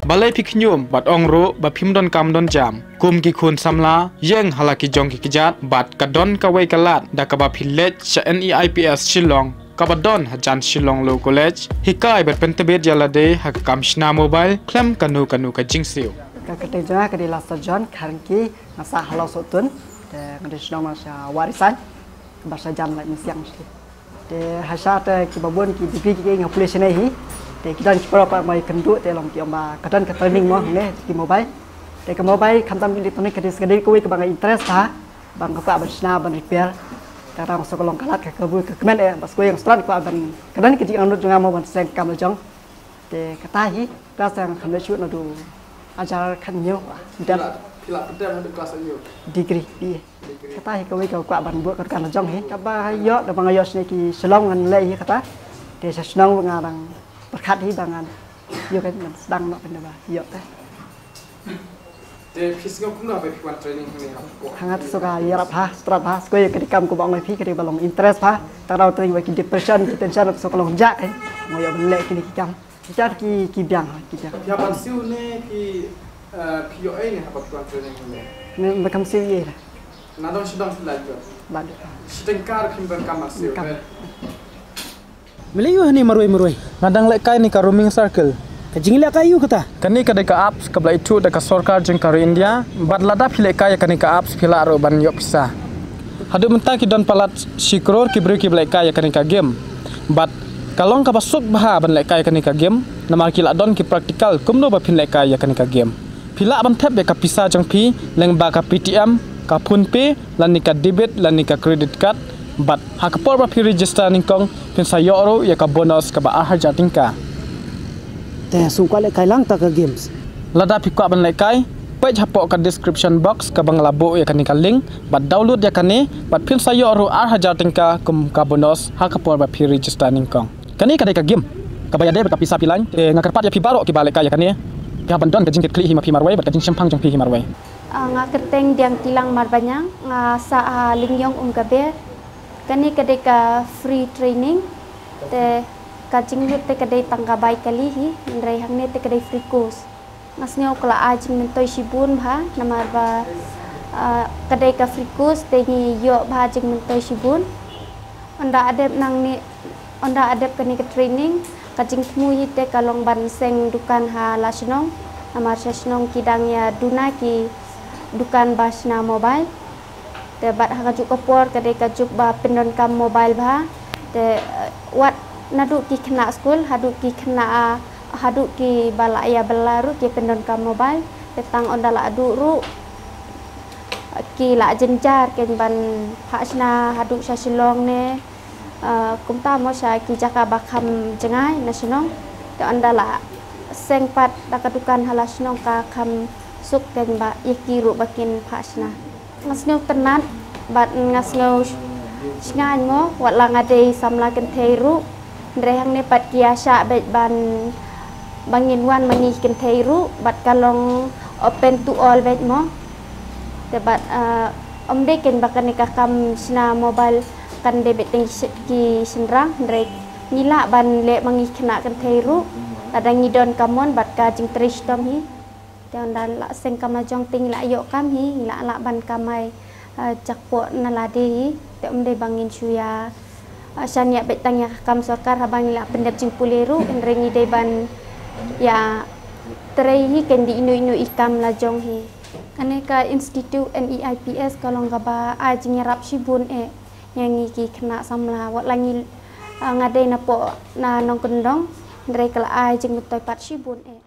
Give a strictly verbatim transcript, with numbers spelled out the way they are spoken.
Balei phi khñium bad ong ruh ba phim don kam don jam? Kum ki khun samla, ïeng ha la ki jong ki kjat, bad ka don kawei ka lad da kaba phi leit sha N E I P S Shillong, kaba don hajan Shillong Law College, hikai bad pyntbit ïa lade ha ka kam shna mobile khlem kano kano ka jingsiew. Ka kyrteng jong nga ka dei Lastarjon Kharngki, nga sah ha Lawsohtun, te nga dei shnong na sha Warisan, kaba sha jan Laitmusiang sha. Te hasha te kiba bun ki degree ki nga pule shane hi. Te ki don ki paralok ba ïakynduh te long ki ong ba ka don ka training mo ne ki mobile. Te ka mobile khamtam ki electronic ka dei ka dei kawei kaba nga interest ha. Ba nga kwah ban shna ban repair. Te tang shu ka long ka lad ka kabu ka kmen eh ba shu ïeng stran kwah ban ka don ka jingangnud jong nga mo ban seng kam la jong. Te kata hi, klas nga kham leh shuh naduh hajar khathynñiew. Phi la, phi la pyntrei haduh klas hynñiew? Degree, B A. Degree. Kata hi kawei ka kwah ban buh ka dukan la jong hi. Kaba ïoh, da ba nga ïoh shane ki Shillong ngan leh hi kata. Te sha shnong nga dang pyrkhat hi ba ngan ïoh ka ngan sdang noh pynda ba ïoh te. Te phi sngew kumno ba phi wan training hangne ha? Ha nga te shu ka ïarap ha, strap ha, shu ka ïa ka dei kam kumba ong phi ka dei ba long interest ha. Tang da training ba ki depression, ki tension, shu ka long jak eh. Mo ïoh ban leh kine ki kam. Ki jar ki, ki biang ha, ki biang. Phi hap ban siew ne phi, eh, phi ïoh ei ne haba phi wan training hangne? Me, me kham siew ei la. Na dong shi dong phi la ïoh? La ïoh. Shi tyngka ruh phim donkam ban siew. Kam. Me leh aiu hangne marwei marwei? Nga dang lehkai ne ka roaming circle. Ka jinglehkai aiu kata? Kane ka dei ka apps kaba la ithuh da ka sorkar jong ka ri India. Bad lada phi lehkai ïa kane ka apps phi lah ruh ban ïoh pisa. Haduh mynta ki don palat shi klur ki briew kiba lehkai ïa kane ka game. Bad ka long kaba suk bha ban lehkai ïa kane ka game. Namar ki lah don ki practical kumno ba phin lehkai ïa kane ka game. Phi lah ban thep ïa ka pisa jong phi lyngba ka Paytm, ka PhonePe, lane ka debit, lane ka credit card. Bad ha ka por ba phi register nyngkong phin sa ïoh ruh ïa ka bonus kaba ar hajar tyngka. Te shu kwah lehkai lang ta ka games. Lada phi kwah ban lehkai, peit hapoh ka description box kaba nga la buh ïa kane ka link, bad download ïa kane, bad phin sa ïoh ruh ar hajar tyngka kum ka bonus ha ka por ba phi register nyngkong. Kane ka dei ka game kaba ïadei bad ka pisa phi line, te nga kyrpad ïa phi baroh kiba lehkai ïa kane, phi hap ban don ka jingkitkhlieh hi ma phi marwei bad ka jingshemphang jong phi hi marwei. Ah, nga kyrteng Diangtilang Marbaniang, nga sah ha Lyngïong Umkaber. Kane ka dei ka free training, te ka jinglut te ka dei tang ka bai kali hi, hynrei hangne te ka dei free course. Nga sngew ka la ai jingmyntoi shibun bha, namar ba, ah, ka dei ka free course te ngi ïoh bha jingmyntoi shibun. Ynda la dep nangne, ynda la dep kane ka training, ka jingthmu hi te ka long ban seng dukan ha la shnong, namar sha shnong ki dang ïa duna ki dukan ba shna mobile. Te bad ha kajuh ka por ka dei kajuh ba pyndonkam mobile bha. Te, eh, wat naduh ki khynnah skul, haduh ki khynnah, ah, haduh kiba la ïa bylla ruh ki pyndonkam mobile. Te tang ynda la duh ruh, eh, ki la jynjar kein ban phah shna haduh sha Shillong ne, eh, kumta mo sha ki jaka ba kham jngai na shnong. Te ynda la seng pat da ka dukan ha la shnong ka kham suk kein ba ïa ki ruh ba kin phah shna. Nga sngew tynnat, bad nga sngew sh-, shngaiñ mo, wat la nga dei samla kynthei ruh. Hynrei hangne pat ki ïa shah beit ban, ba ngin wan ma ngi kynthei ruh, bad ka long open to all beit mo. Te bad, eh, ym dei kein ba kane ka kam shna mobile kan dei beit teng ki sh-, ki shynrang, hynrei ngi lah ban leh ma ngi khynnah kynthei ruh, lada ngi don ka mon bad ka jingtrei shitom hi. Te ynda la seng kam la jong te ngi la ïoh kam hi, ngi la lah ban kamai, eh, jakpoh na lade hi. Te ym dei ba ngin shu ïa, eh, shaniah beit tang ïa ka kam sorkar haba ngi la pyndep jingpule ruh, hynrei ngi dei ban ïa trei hi kein da ino ino i kam la jong hi. Kane ka institute N E I P S ka long kaba ai jingïarap shibun eh ïa ngi ki khynnah samla, wat la ngi, eh, nga dei na poh na nongkyndong, hynrei ka la ai jingmyntoi pat shibun eh.